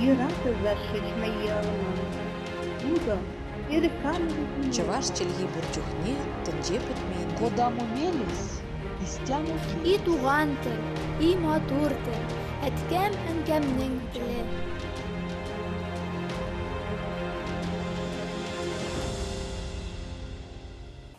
Юратӑр Чӑваш чӗлхи пур чухне тӗнче пӗтмен. Кодамо мелесь, истямо И туган тел, и матур тел, әткәм-әнкәмнең теле.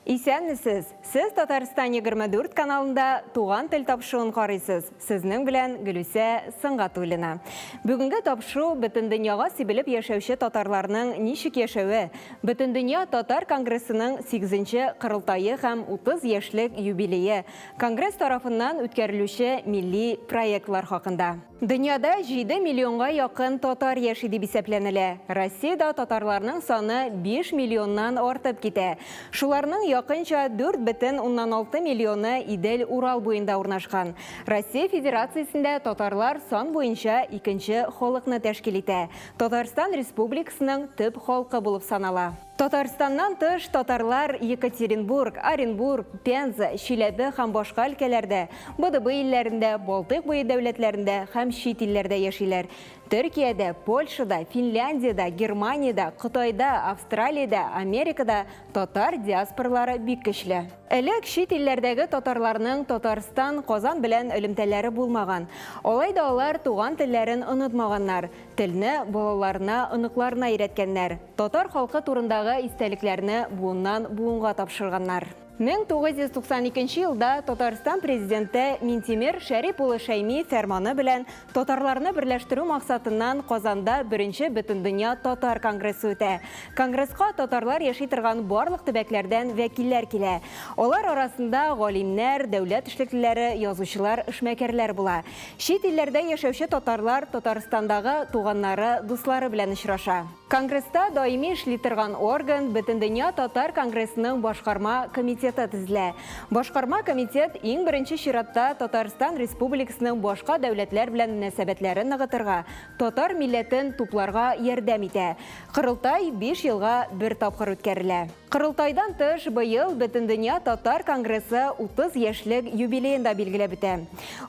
Исәнмесез! Сез Татарстан 24 каналында Туган тел тапшыруын карыйсыз. Сезнең белән Гөлүсә Сөнгатуллина. Бүгенге тапшыру бөтен дөньяга сибелеп яшәүче татарларның ничек яшәве, Бөтендөнья татар конгрессының сигезенче корылтае һәм 30 яшьлек юбилее, конгресс тарафыннан үткәрелүче милли проектлар хакында. Дөньяда җиде миллионга якын татар яши дип исәпләнелә. Россиядә татарларның саны биш миллионнан артып китә. Шуларның якынча 4,6 миллионы Идел-Урал буенда урнашкан. Россия Федерациясендә татарлар сан буенча икенче халыкны тәшкил итә. Татарстан Республикасының төп халкы булып санала. Татарстаннан тыш, татарлар Екатеринбург, Оренбург, Пенза, Чиләбе һәм башка өлкәләрдә, БДБ илләрендә, Балтыйк буе дәүләтләрендә һәм чит илләрдә яшиләр. Төркиядә, Польшада, Финляндиядә, Германиядә, Кытайда, Австралиядә, Америкада татар диаспоралары бик көчле. Элек чит илләрдәге татарларның Татарстан, Казан белән элемтәләре булмаган. Алай да алар туган телләрен онытмаганнар. Телне балаларына, оныкларына өйрәткәннәр. Татар халкы турындагы истәлекләрне буыннан буынга тапшырганнар. 1992 елда Татарстан Президенты Минтимер Шәрип улы Шәймиев фәрманы белән татарларны берләштерү максатыннан Казанда беренче Бөтендөнья татар конгрессы үтә. Конгресска татарлар яши торган барлык төбәкләрдән вәкилләр килә. Алар арасында галимнәр, дәүләт эшлеклеләре, язучылар, эшмәкәрләр була. Чит илләрдә яшәүче татарлар Татарстандагы туганнары, дуслары белән очраша. Конгресста даими эшли торган орган, Бөтендөнья татар конгрессының Башкарма комитеты төзелә. Башкарма комитет иң беренче чиратта Татарстан Республикасының башка дәүләтләр белән мөнәсәбәтләрен ныгытырга, татар милләтен тупларга ярдәм итә. Корылтай биш елга бер тапкыр үткәрелә. Корылтайдан тыш, быел Бөтендөнья татар конгрессы 30 яшьлек юбилеен да билгеләп үтә.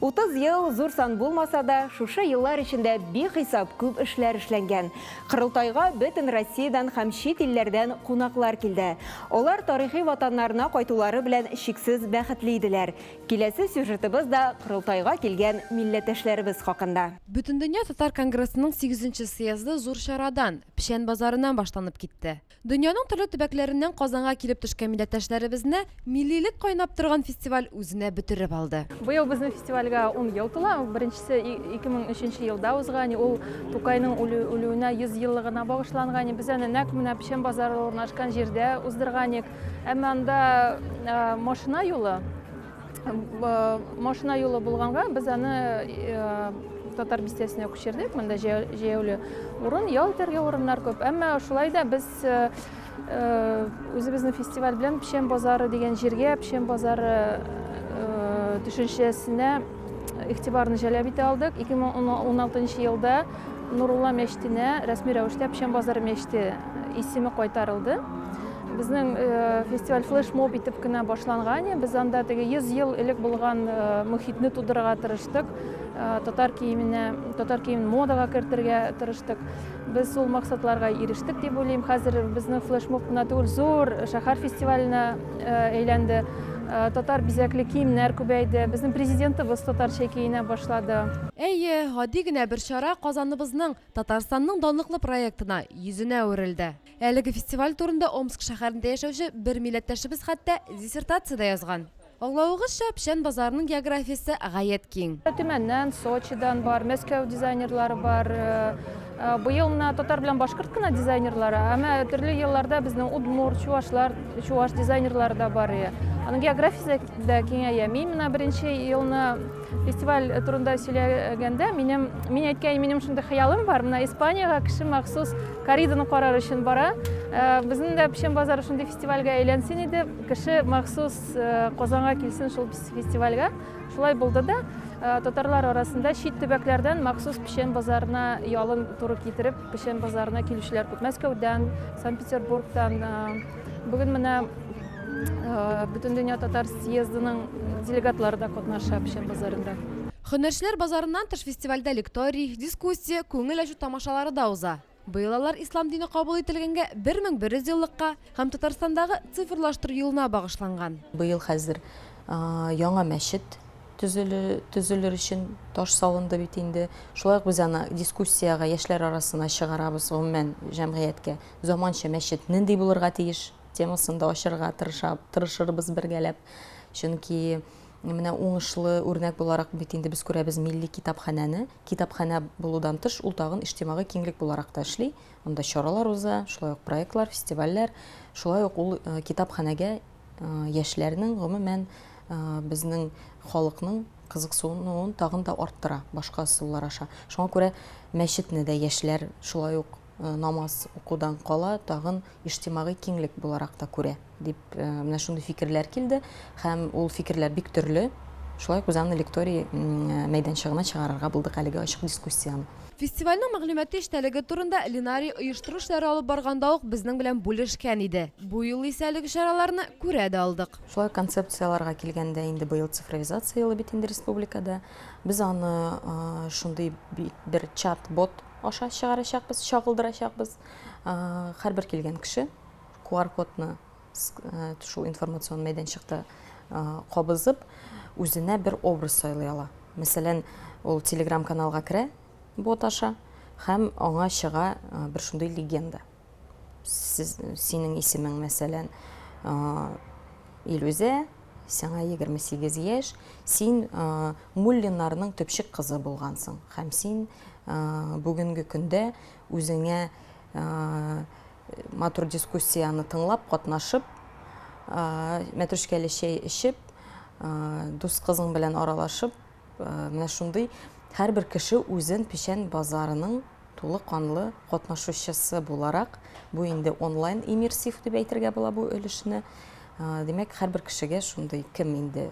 30 ел зур сан булмаса да, шушы еллар эчендә бихисап күп эшләр эшләнгән. Корылтайга бөтен Россиядән һәм чит илләрдән кунаклар килде. Алар тарихи ватаннарына кайтулары белән чиксез бәхетле иделәр. Киләсе сюжетыбыз да корылтайга килгән милләттәшләребез хакында. Бөтендөнья татар конгрессының сигезенче съезды зур чарадан, Печән базарыннан башланып китте. Дөньяның төрле төбәкләреннән Казанга килеп төшкән милләттәшләребезне миллилек кайнап торган фестиваль үзенә бөтереп алды. Быел безнең фестивальгә ун ел тула. Беренчесе 2003 елда узган, ул Тукайның үлүенә 100 еллыгына багышланган. Без аны нәкъ менә Печән базары урнашкан җирдә уздырган идек. Әмма анда машина юлы, машина юлы булганга без аны татар бистәсенә күчердек. Монда җәяүле урын, ял итәргә урыннар күп. Әмма шулай да без үзебезнең фестиваль белән Печән базары дигән җиргә, Печән базары төшенчәсенә игътибарны җәлеп итә алдык. 2016 елда Нурулла мәчетенә рәсми рәвештә Печән базары мәчете исеме кайтарылды. Безнең фестиваль флешмоб итеп кенә башланган. Без анда теге 100 ел элек булган мөхитне тудырырга тырыштык. Татар киеменә, татар киемен модага кертергә тырыштык. Без ул максатларга ирештек дип уйлыйм. Хәзер безнең флешмоб кына түгел, зур шәһәр фестиваленә әйләнде. Татар бизәкле киемнәр күбәйде. Безнең президентыбыз татарча киенә башлады. Әйе, гади генә бер чара Казаныбызның, Татарстанның данлыклы проектына, йөзенә әверелде. Әлеге фестиваль турында Омск шәһәрендә яшәүче бер милләттәшебез хәтта диссертация дә язган. Аңлавыгызча, Печән базарының географиясе гаять киң. Төмәннән, Сочидан бар, Мәскәү дизайнерлары бар. Быел менә татар белән башкорт кына дизайнерлары, әмма төрле елларда безнең удмурт, чуашлар, чуаш дизайнерлары да бар. Аның географиясе дә киңәя. Мин менә беренче елны Фестиваль турында сөйләгәндә, минем, мин әйткән, минем шундый хыялым бар. Менә Испаниягә кеше махсус кориданы карар өчен бара. Безнең дә Печән базары шундый фестивальгә әйләнсен иде. Кеше махсус Казанга килсен шул фестивальгә. Шулай булды да. Татарлар арасында чит төбәкләрдән махсус Печән базарына ялын туры китереп, Печән базарына килүчеләр күп. Мәскәүдән, Санкт-Петербургтан. Бүген менә Бөтендөнья татар съездының делегатлары да катнаша Печән базарында. Һөнәрчеләр базарыннан тыш фестивальдә лекторий, дискуссия, күңел ачу тамашалары да уза. Быел алар ислам дине кабул ителгәнгә 1100 еллыкка һәм Татарстандагы цифрлаштыру елына багышланган. Быел хәзер яңа мәчет төзелер өчен таш салынды бит инде. Шулай ук без аны дискуссиягә, яшьләр арасына чыгарабыз, гомумән, җәмгыятькә. Заманча мәчет нинди булырга тиеш темасын да ачырга тырышырбыз бергәләп. Чөнки менә уңышлы үрнәк буларак бит инде без күрәбез милли китапханәне. Китапханә булудан тыш, ул тагын иҗтимагый киңлек буларак та эшли. Анда чаралар уза, шулай ук проектлар, фестивальләр. Шулай ук ул китапханәгә яшьләрнең, гомумән, безнең халыкның кызыксынуын тагын да арттыра башка ысуллар аша. Шуңа күрә мәчетне дә яшьләр шулай ук намаз укудан кала тагын иҗтимагый киңлек буларак та күрә, дип менә шундый фикерләр килде һәм ул фикерләр бик төрле. Шулай ук без аны лекторий мәйданчыгына чыгарырга булдык әлеге ачык дискуссияне. Фестивальнең мәгълүмати эчтәлеге турында Ленарий оештыру эшләре алып барганда ук безнең белән бүлешкән иде. Бу юлы исә әлеге чараларны күрә дә алдык. Шулай ук концепцияләргә килгәндә, инде быел цифровизация елы бит инде республикада. Без аны шундый бер чат-бот аша чыгарачакбыз, чагылдырачакбыз. Һәрбер килгән кеше QR-кодны шул информацион мәйданчыкта кабызып, үзенә бер образ сайлый ала. Мәсәлән, ул телеграм-каналга керә бот аша һәм аңа чыга бер шундый легенда. Сез, синең исемең, мәсәлән, Илүзә, сиңа 28 яшь, син Муллиннарның төпчек кызы булгансың һәм син бүгенге көндә үзеңә матур дискуссияне тыңлап, катнашып, мәтрүшкәле чәй эчеп, дус кызың белән аралашып, менә шундый һәрбер кеше үзен Печән базарының тулы канлы катнашучысы буларак, бу инде онлайн иммерсив дип әйтергә була бу өлешне. Димәк, һәрбер кешегә шундый, кем инде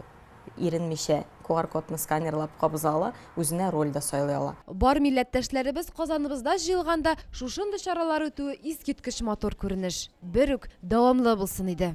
иренмичә QR-кодны сканерлап кабыза ала, үзенә роль дә сайлый ала. Бар милләттәшләребез Казаныбызда җыелганда шушындый чаралар үтүе искиткеч матур күренеш. Бер үк дәвамлы булсын иде.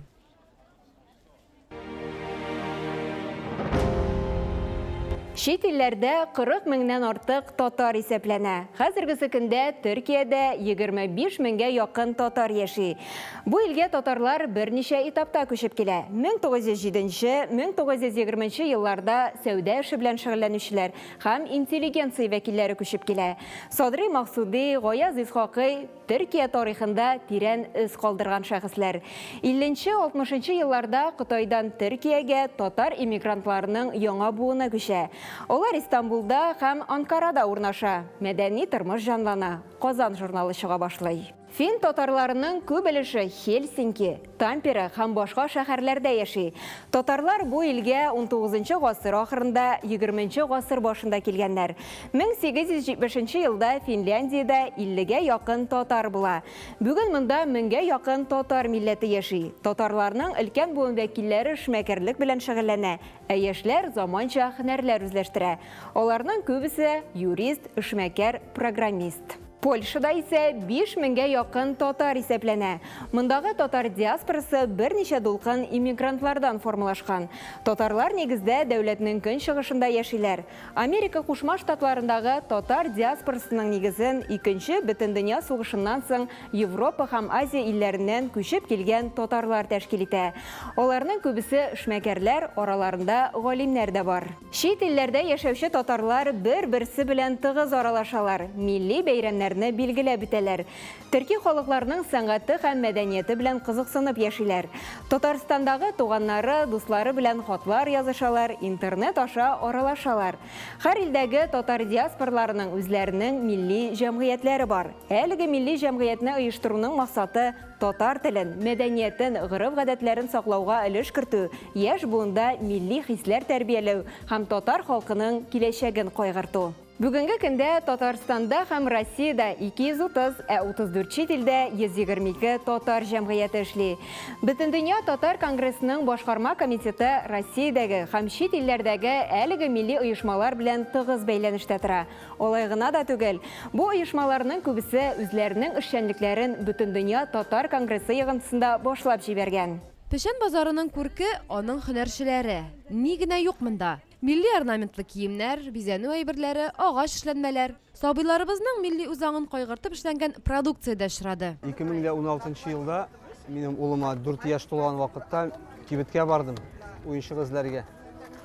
Чит илләрдә 40 меңнән артык татар исәпләнә. Хәзергесе көндә Төркиядә 25 меңгә якын татар яши. Бу илгә татарлар берничә этапта күчеп килә. 1907-1920 елларда сәүдә эше белән шөгыльләнүчеләр һәм интеллигенция вәкилләре күчеп килә. Садри Максуди, Гаяз Исхакый, Төркия тарихында тирән эз калдырган шәхесләр. 50-60 елларда Кытайдан Төркиягә татар иммигрантларының яңа буыны күчә. Алар Истанбулда һәм Анкарада урнаша. Мәдәни тормыш җанлана. Казан журналы чыга башлый. Фин татарларының күп өлеше Хельсинки, Тампере һәм башка шәһәрләрдә яши. Татарлар бу илгә унтугызынчы гасыр ахырында, егерменче гасыр башында килгәннәр. 1870 нче елда Финляндиядә иллегә якын татар була. Бүген монда меңгә якын татар милләте яши. Татарларның өлкән буын вәкилләре эшмәкәрлек белән шөгыльләнә, ә яшьләр заманча һөнәрләр үзләштерә. Аларның күбесе, юрист, эшмәкәр, программист. Польшада исә 5 меңгә якын татар исәпләнә. Мондагы татар диаспорасы берничә дулкын иммигрантлардан формалашкан. Татарлар нигездә дәүләтнең көнчыгышында яшиләр. Америка Кушма Штатларындагы татар диаспорасының нигезен Икенче бөтендөнья сугышыннан соң Европа һәм Азия илләреннән күчеп килгән татарлар тәшкил итә. Аларның күбесе эшмәкәрләр, араларында галимнәр дә бар. Чит илләрдә яшәүче татарлар бер-берсе белән тыгыз аралашалар, милли бәйрәмнәрне билгеләп үтәләр. Төрки халыкларның сәнгате һәм мәдәнияте белән кызыксынып яшиләр. Татарстандагы туганнары, дуслары белән хатлар язышалар, интернет аша аралашалар. Һәр илдәге татар диаспорларының үзләренең милли җәмгыятьләре бар. Әлеге милли җәмгыятьне оештыруның максаты, татар телен, мәдәниятен, гореф-гадәтләрен саклауга өлеш кертү, яшь буында милли хисләр тәрбияләү һәм татар халкының киләчәген кайгырту. Бүгенге көндә Татарстанда һәм Россиядә 230, ә 34 чит илдә 122 татар җәмгыяте эшли. Бөтендөнья татар конгрессының башкарма комитеты Россиядәге һәм чит илләрдәге әлеге милли оешмалар белән тыгыз бәйләнештә тора. Алай гына да түгел, бу оешмаларның күбесе үзләренең эшчәнлекләрен Бөтендөнья татар конгрессы йогынтысында башлап җибәргән. Печән базарының күрке, аның һөнәрчеләре. Ни генә юк монда! Милли орнаментлы киемнәр, бизәнү әйберләре, агач эшләнмәләр. Сабыйларыбызның милли үзаңын кайгыртып эшләнгән продукция дә очрады. 2016 елда минем улыма 4 яшь тулган вакытта кибеткә бардым уенчык эзләргә.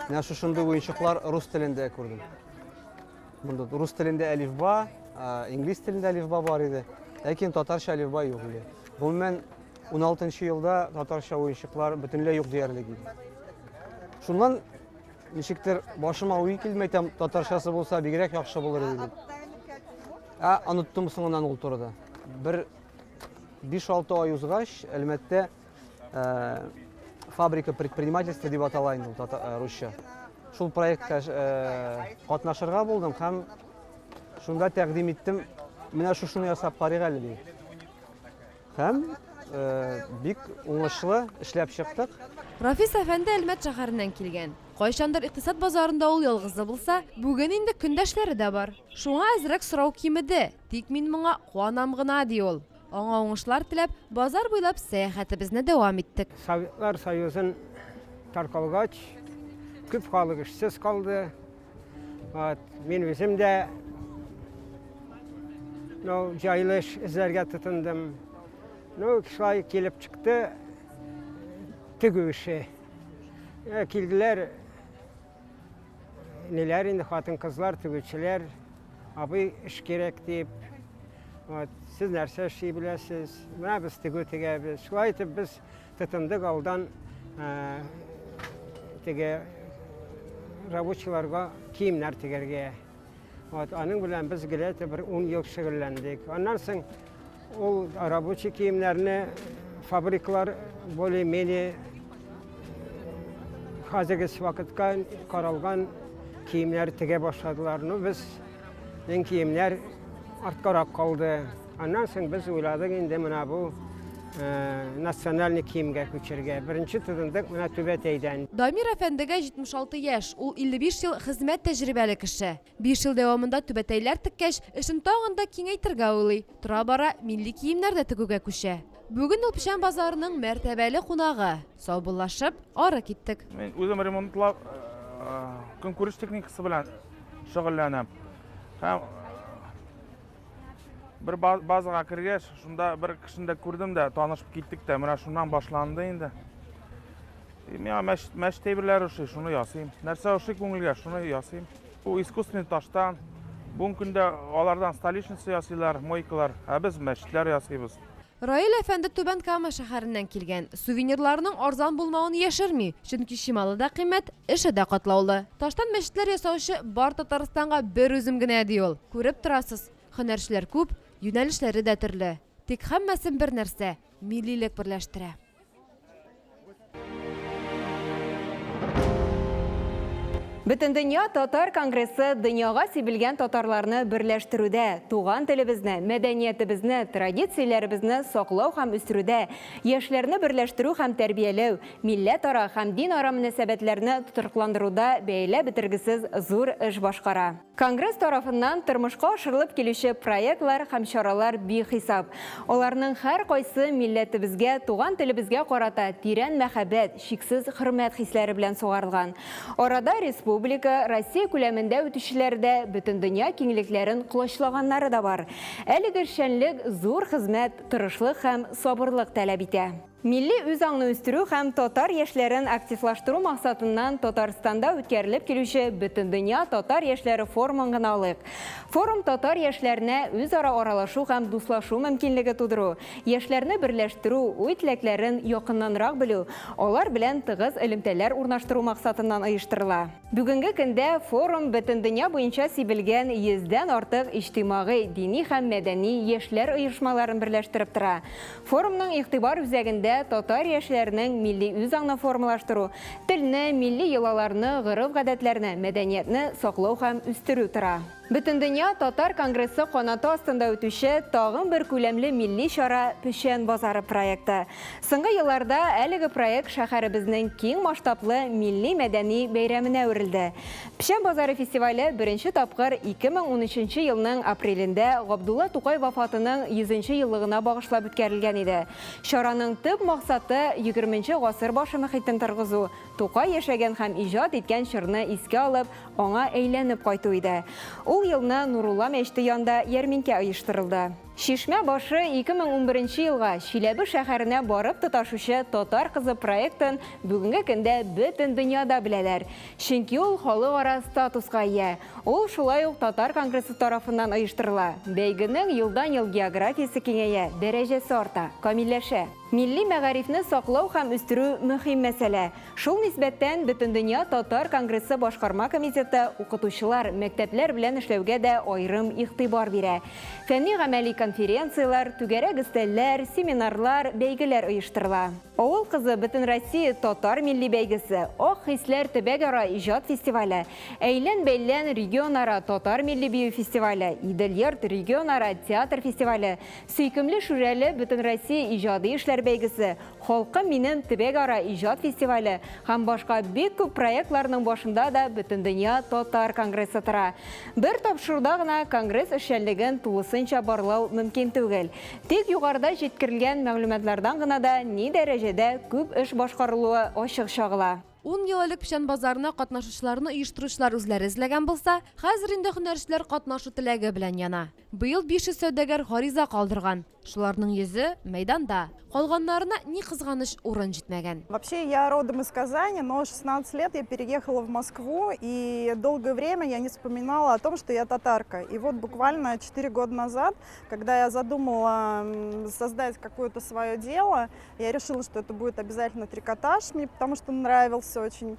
Менә шушындый уенчыклар рус телендә күрдем. Монда рус телендә әлифба, инглиз телендә әлифба бар иде, ләкин татарча әлифба юк иде. Гомумән, 16 елда татарча уенчыклар бөтенләй юк диярлек иде. Шуннан ничектер башыма уй килде, әйтәм, татарчасы булса бигрәк яхшы булыр иде дип. Ә оныттым соңыннан ул турыда. Бер 5-6 ай узгач, Әлмәттә фабрика предпринимательства дип атала инде ул русча. Шул проектка катнашырга булдым һәм шунда тәкъдим иттем, менә шушыны ясап карыйк әле дип. Һәм бик уңышлы эшләп чыктык. Рафис әфәнде Әлмәт шәһәреннән килгән. Кайчандыр икътисад базарында ул ялгызы булса, бүген инде көндәшләре дә бар. Шуңа әзрәк сорау кимеде, тик мин моңа куанам гына, ди ул. Аңа уңышлар теләп, базар буйлап сәяхәтебезне дәвам иттек. Советлар Союзын таркалгач, күп халык эшсез калды. Вот, мин үзем дә ну, җайлы эш эзләргә тотындым. Ну, шулай килеп чыкты тегү эше. Э, килделәр ниләр инде хатын-кызлар, тегүчеләр, абый эш кирәк дип. Вот, сез нәрсә эшли беләсез? Менә без тегү тегәбез. Шулай итеп без тотындык алдан э, теге рабочиларга киемнәр тегәргә. Вот, аның белән без где-то бер 10 ел шөгыльләндек. Аннан соң ул рабочий киемнәрне фабрикалар более-менее хәзерге вакытка каралган киемнәр тегә башладылар. Ну, безнең киемнәр арткарак калды. Аннан соң без уйладык инде менә бу национальный киемгә күчергә. Беренче тотындык менә түбәтәйдән. Дамир әфәндегә 76 яшь, ул 55 ел хезмәт тәҗрибәле кеше. Биш ел дәвамында түбәтәйләр теккәч, эшен тагын да киңәйтергә уйлый. Тора-бара милли киемнәр дә тегүгә күчә. Бүген ул Печән базарының мәртәбәле кунагы. Саубуллашып, ары киттек. Мин үзем ремонтлап, көнкүреш техникасы белән шөгыльләнәм. Һәм Бер базага кергәч, шунда бер кешене дә күрдем дә, танышып киттек тә, менә шуннан башланды инде. Миңа мәчет, мәчет әйберләре ошый, шуны ясыйм. Нәрсә ошый күңелгә, шуны ясыйм. Бу искусственный таштан. Бүгенге көндә алардан столешница ясыйлар, мойкалар, ә без мәчетләр ясыйбыз. Раил әфәнде Түбән Кама шәһәреннән килгән. Сувенирларының арзан булмавын яшерми, чөнки чималы да кыйммәт, эше дә катлаулы. Таштан мәчетләр ясаучы бар Татарстанга бер үзем генә, ди ул. Күреп торасыз, һөнәрчеләр күп, юнәлешләре дә төрле. Тик һәммәсен бер нәрсә, миллилек берләштерә. Бөтендөнья татар конгрессы дөньяга сибелгән татарларны берләштерүдә, туган телебезне, мәдәниятебезне, традицияләребезне саклау һәм үстерүдә, яшьләрне берләштерү һәм тәрбияләү, милләтара һәм динара мөнәсәбәтләрне тотрыкландыруда бәяләп бетергесез зур эш башкара. Конгресс тарафыннан тормышка ашырылып килүче проектлар һәм чаралар бихисап. Аларның һәркайсы милләтебезгә, туган телебезгә карата тирән мәхәббәт, чиксез хөрмәт хисләре белән сугарылган. Арада республика, Россия күләмендә үтүчеләре дә, бөтендөнья киңлекләрен колачлаганнары да бар. Әлеге эшчәнлек зур хезмәт, тырышлык һәм сабырлык таләп итә. Милли үзаңны үстерү һәм татар яшьләрен активлаштыру максатыннан Татарстанда үткәрелеп килүче Бөтендөнья татар яшьләре форумын гына алыйк. Форум татар яшьләренә үзара аралашу һәм дуслашу мөмкинлеге тудыру, яшьләрне берләштерү, уй-теләкләрен якыннанрак белү, алар белән тыгыз элемтәләр урнаштыру максатыннан оештырыла. Бүгенге көндә форум бөтен дөнья буенча сибелгән йөздән артык иҗтимагый, дини һәм мәдәни яшьләр оешмаларын берләштереп тора. Форумның игътибар үзәгендә татар яшьләренең милли үзаңны формалаштыру, телне, милли йолаларны, гореф-гадәтләрне, мәдәниятне саклау һәм үстерү тора. Бөтендөнья татар конгрессы канаты астында үтүче тагын бер күләмле милли чара Печән базары проекты. Соңгы елларда әлеге проект шәһәребезнең киң масштаблы милли-мәдәни бәйрәменә әверелде. Печән базары фестивале беренче тапкыр 2013 елның апрелендә Габдулла Тукай вафатының 100 нче еллыгына багышлап үткәрелгән иде. Чараның төп максаты, егерменче гасыр башы мохитен торгызу, Тукай яшәгән һәм иҗат иткән чорны искә алып, аңа әйләнеп кайту иде. Ул елны Нурулла мәчете янында ярминкә оештырылды. Чишмә башы 2011 елга Чиләбе шәһәренә барып тоташучы Татар кызы проектын бүгенге көндә бөтен дөньяда беләләр. Чөнки ул халыкара статуска ия. Ул шулай ук Татар конгрессы тарафыннан оештырыла. Бәйгенең елдан-ел географиясе киңәя, дәрәҗәсе арта, камилләшә. Милли мәгарифне саклау һәм үстерү мөһим мәсьәлә. Шул нисбәттән, Бөтендөнья татар конгрессы башкарма комитеты укытучылар, мәктәпләр белән эшләүгә дә аерым игътибар бирә. Фәнни-гамәли конференцияләр, түгәрәк өстәлләр, семинарлар, бәйгеләр оештырыла. Авыл кызы Бөтенроссия татар милли бәйгесе, Ак хисләр төбәкара иҗат фестивале, Әйлән-бәйлән регионара татар милли бию фестивале, Идел-йорт регионара театр фестивале, Сөйкемле Шүрәле Бөтенроссия иҗади эшләр бәйгесе, Халкым минем төбәкара иҗат фестивале һәм башка бик күп проектларның башында да Бөтендөнья татар конгрессы тора. Бер тапшыруда гына конгресс эшчәнлеген тулысынча барлау мөмкин түгел. Тик югарыда җиткерелгән мәгълүматлардан гына да ни дәрәҗәдә күп эш башкарылуы ачык чагыла. Ун ел элек Печән базарына катнашучыларны оештыручылар үзләре эзләгән булса, хәзер инде һөнәрчеләр катнашу теләге белән яна. Быел 500 сәүдәгәр гариза калдырган. Шуларның йөзе, мәйданда. Калганнарына, ни кызганыч, урын җитмәгән. Вообще я родом из Казани, но 16 лет я переехала в Москву, и долгое время я не вспоминала о том, что я татарка. И вот буквально 4 года назад, когда я задумала создать какое-то свое дело, я решила, что это будет обязательно трикотаж, мне потому что он нравился очень.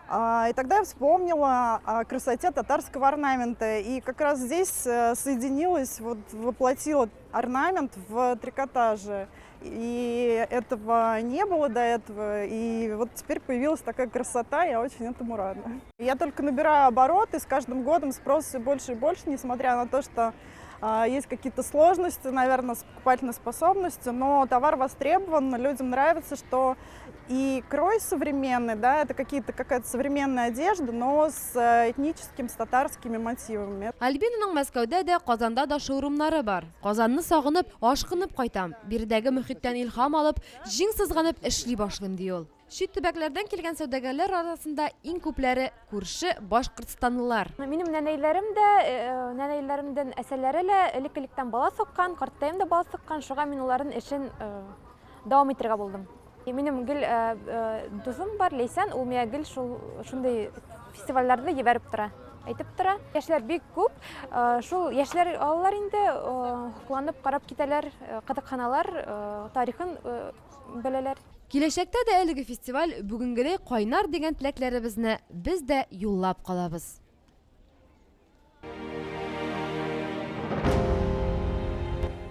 И тогда я вспомнила о красоте татарского орнамента. И как раз здесь э, соединилась, вот воплотила орнамент в трикотаже. И этого не было до этого. И вот теперь появилась такая красота, я очень этому рада. Я только набираю обороты, с каждым годом спрос все больше и больше, несмотря на то, что а, есть какие-то сложности, наверное, с покупательной способностью, но товар востребован, людям нравится, что и крой современный, да, это какие-то, какая-то современная одежда, но с э, этническим, с татарскими мотивами. Альбинаның Мәскәүдә дә, Казанда да шоурумнары бар. Казанны сагынып, ашкынып кайтам. Биредәге мөхиттән илһам алып, җиң сызганып эшли башлыйм, ди ул. Чит төбәкләрдән килгән сәүдәгәрләр арасында иң күпләре күрше башкортстанлылар. Минем нәнәйләрем дә, э, нәнәйләремдән әсәләре лә элек-электән бала суккан, карттаем да бала суккан, шуңа мин уларын эшен э, дәвам итәргә булдым. Минем гел э, дусым бар, Ләйсән, ул миңа гел шул шундый фестивальләрдә җибәреп тора, әйтеп тора. Яшьләр бик күп, шул яшьләр алалар инде, сокланып карап китәләр, кызыксыналар, тарихын беләләр. Киләчәктә дә әлеге фестиваль бүгенгедәй кайнар дигән теләкләребезне без дә юллап калабыз.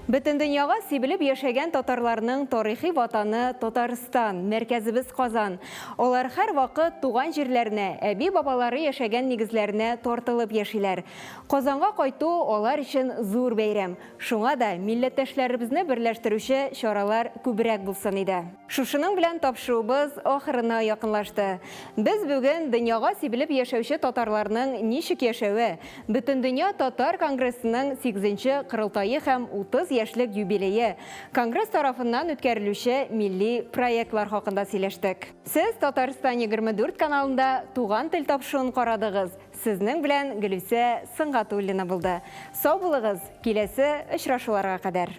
Бөтен дөньяга сибелеп яшәгән татарларның тарихи ватаны Татарстан, мәркәзебез Казан. Алар һәрвакыт туган җирләренә, әби-бабалары яшәгән нигезләренә тартылып яшиләр. Казанга кайту алар өчен зур бәйрәм. Шуңа да милләттәшләребезне берләштерүче чаралар күбрәк булсын иде. Шушының белән тапшыруыбыз ахырына якынлашты. Без бүген дөньяга сибелеп яшәүче татарларның ничек яшәве, Бөтендөнья татар конгрессының сигезенче корылтае һәм 30 яшьлек юбилее, конгресс тарафыннан үткәрелүче милли проектлар хакында сөйләштек. Сез Татарстан 24 каналында Туган тел тапшыруын карадыгыз. Сезнең белән Гөлүсә Сөнгатуллина булды. Сау булыгыз, киләсе очрашуларга кадәр.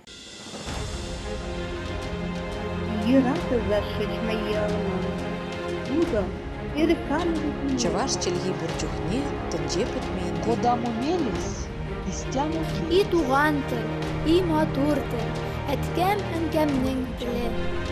Чӑваш чӗлхи пур чухне тӗнче пӗтмен тет. Кодамо мелесь, истямо И туган тел, и матур тел, әткәм-әнкәмнең теле.